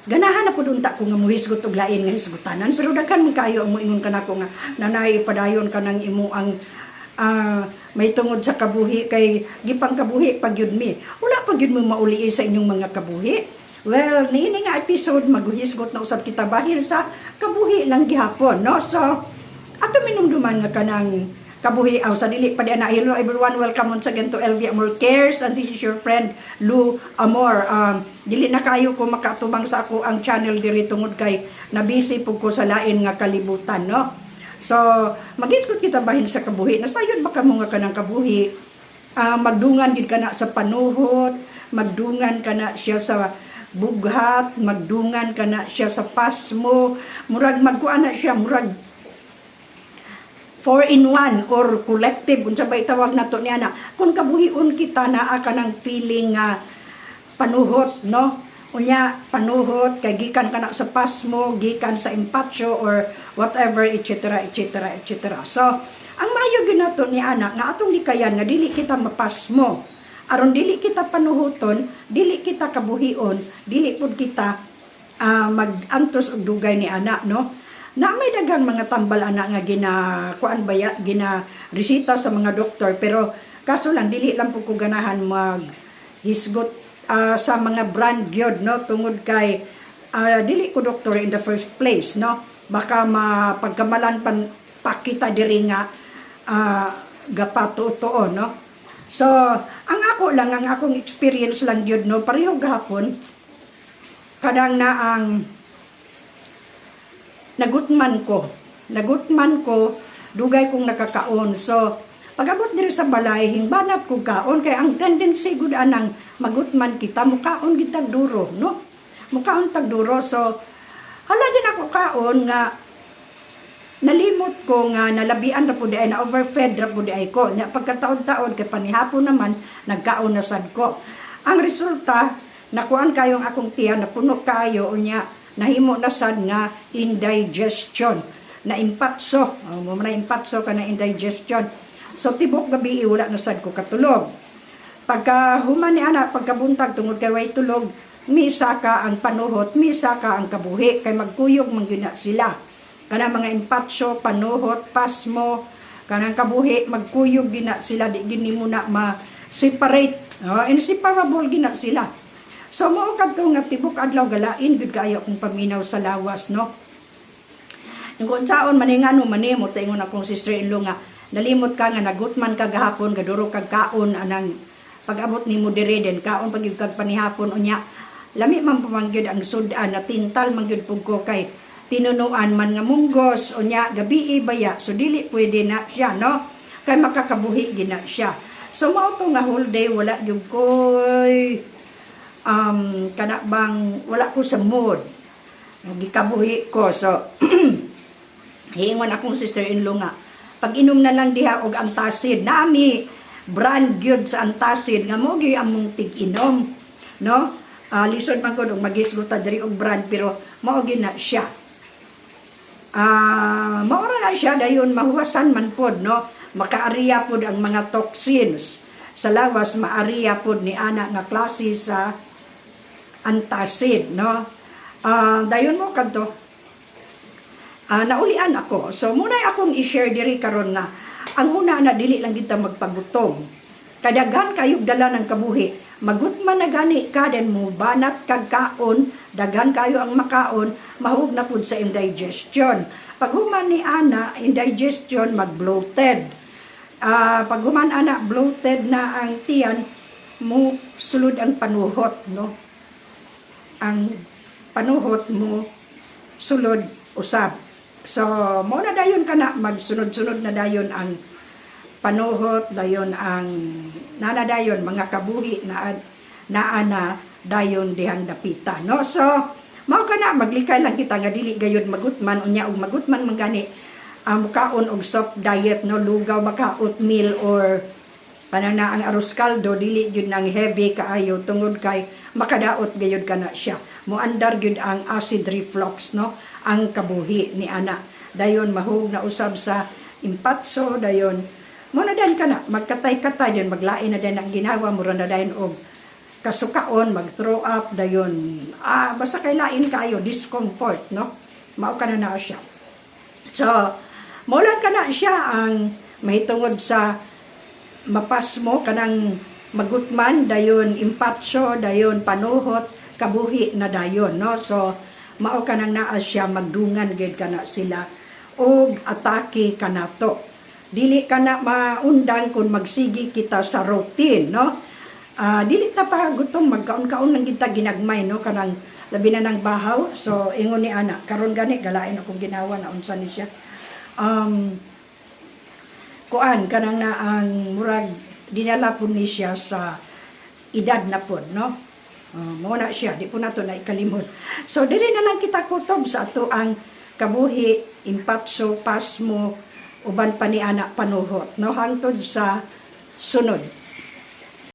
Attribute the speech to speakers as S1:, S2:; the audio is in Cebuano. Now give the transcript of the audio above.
S1: Ganahan na pud unta ko nga muhisgot og lain nga hisgutanan, pero daghan man kayo ang moingon kanako nga, "Nanay, padayon ka ng imo ang may tungod sa kabuhi kay gipang kabuhi pag yun mi." Wala pag yun mo mauli sa inyong mga kabuhi. Well, niini nga episode, maghisgot na usab kita bahin sa kabuhi lang gihapon, no? So, ato minumduman nga kanang kabuhi aw sa dili pa di na. Hello everyone, welcome once again to LV Amor Cares and this is your friend Lou Amor. Dili na kayo ko makatubang sa ako ang channel diri tungod kay nabisi pud ko sa lain nga kalibutan, no? So magisgot kita bahin sa kabuhi. Nasayon ba kamo nga kanang kabuhi, magdungan gid kana sa panuhot, magdungan kana siya sa bughat, magdungan kana siya sa pasmo, murag magkuan na siya, murag 4 in 1 or collective, unsa ba itawag nato niya na kung kabuhion kita, naa ka ng feeling nga panuhot, no? Unya panuhot kay gikan kana sa pasmo, gikan sa impatsyo or whatever, etc., etc., etc. So ang maayo ginato ni ana nga atong likayan nga dili kita mapasmo aron dili kita panuhuton, dili kita kabuhion, dili pud kita mag-antos og dugay ni ana, no? Na may daghang mga tambal ana nga gina kuan baya, gina resita sa mga doktor, pero kaso lang dili lang po ko ganahan mag hisgot sa mga brand gyud, no, tungod kay dili ko doktor in the first place, no? Baka mapagkamalan pan pakita diri nga gapatuo, no? So ang ako lang, ang akong experience lang gyud, no, pareho gahapon kadang na ang nagutman ko. Nagutman ko, dugay kong nakakaon. So, pag-abot diri sa balay, hingbanap ko kaon kay ang tendency gud anang magutman kita, mukaon gid tag duro, no? Mukaon tag duro. So, hala din ako kaon nga nalimot ko nga nalabian ra pud ay na overfed ra pud ay ko. Nya pagkataon-taon kay panihapon naman, nagkaon na sad ko. Ang resulta, nakuan kayong akong tiyan, napuno kayo, unya nahimo na sad nga indigestion, na impatso. Oh, mo na impatso ka na indigestion. So tibok gabi wala na sad ko katulog. Pagka human ni ana, pagkabuntag, tungod kay way tulog, misaka ang panuhot, misaka ang kabuhi kay magkuyog man gyud na sila. Kanang mga impatso, panuhot, pasmo, kanang kabuhi, magkuyog gina sila, di gini mo na ma-separate. Oh, inseparable gina sila. So mao kadto nga tibok adlaw galain gud kaayo akong paminaw sa lawas, no? Yung kung saon man ngano manimot, ingon akong sister-in-law nga nalimot ka nga nagutman ka gahapon, gaduro kag kaon anang pag-abot nimo dire, den kaon pag kag panihapon. Unya lami man pamangyud ang sudan, na tintal man gyud pug ko kay tinunuan man nga munggos. Unya gabi baya, so dili pwede na siya, no, kay makakabuhi gina siya. So mao to nga whole day wala gyud koy kana bang wala ko sa mood, gikabuhi ko. So hiingon akong sister-in-law nga pag-inom na lang diha og antacid, nami brand gyud sa antacid nga mo gyud among tig-inom, no? Lisod man gud og magisguta diri og brand, pero mao gyud na siya. Mao ra na siya. Dayon mahuwasan man pod, no? Makaariya pod ang mga toxins sa lawas, maariya pod ni ana nga klase sa antacid, no? Dayon mo kadto naulian ako. So muna akong i-share diri karon nga ang una na dili lang kita magpagutom. Kadaghan kayog dala ng kabuhi. Magutman na gani ka, then mo banat kag kaon, daghan kayo ang makaon, mahug na pud sa indigestion. Pag human ni ana, indigestion, mag-bloated. Pag human ana, bloated na ang tiyan, mo sulod ang panuhot, no? Ang panuhot mo sulod usab. So, mo na dayon kana magsunod-sunod na dayon ang panuhot, dayon ang nana, dayon mga kabuhi na naa na dayon dihang dapita, no? So, mao kana, maglikay lang kita nga dili gayud magutman. Unya og magutman man gani, mukaon og soft diet, no? Lugaw baka, oatmeal or panana ang arroz caldo, dili gyud nang heavy kaayo tungod kay makadaot gayud kana siya, moandar gyud ang acid reflux, no, ang kabuhi ni ana. Dayon mahug na usab sa impatso. Dayon mo na dan kana magkatay-katay din, maglain na din ang ginawa, mura na dayon og Kasukaon, mag-throw up dayon. Basta kay lain kayo discomfort, no? Mao ka na na siya. So, mao lang kana siya ang mahitungod sa mapasmo, kanang magutman, dayon impatso, dayon panuhot, kabuhi na dayon, no? So mao kanang naa siya, magdungan gid kana sila og atake kanato. Dili kana maundang kung magsigi kita sa routine, no? Dili ta pa gutom, magkaon-kaon lang kita ginagmay, no? Kanang labi na ng bahaw. So ingon ni ana karon gani, galain akong ginawa na unsa ni siya, kuan kanang na ang murag dinala po ni siya sa edad na pod, no? Mao na siya, di po nato na ikalimot. So diri na lang kita kutob sa ato ang kabuhi, impatso, pasmo, uban pa ni ana, panuhot, no? Hangtod sa sunod.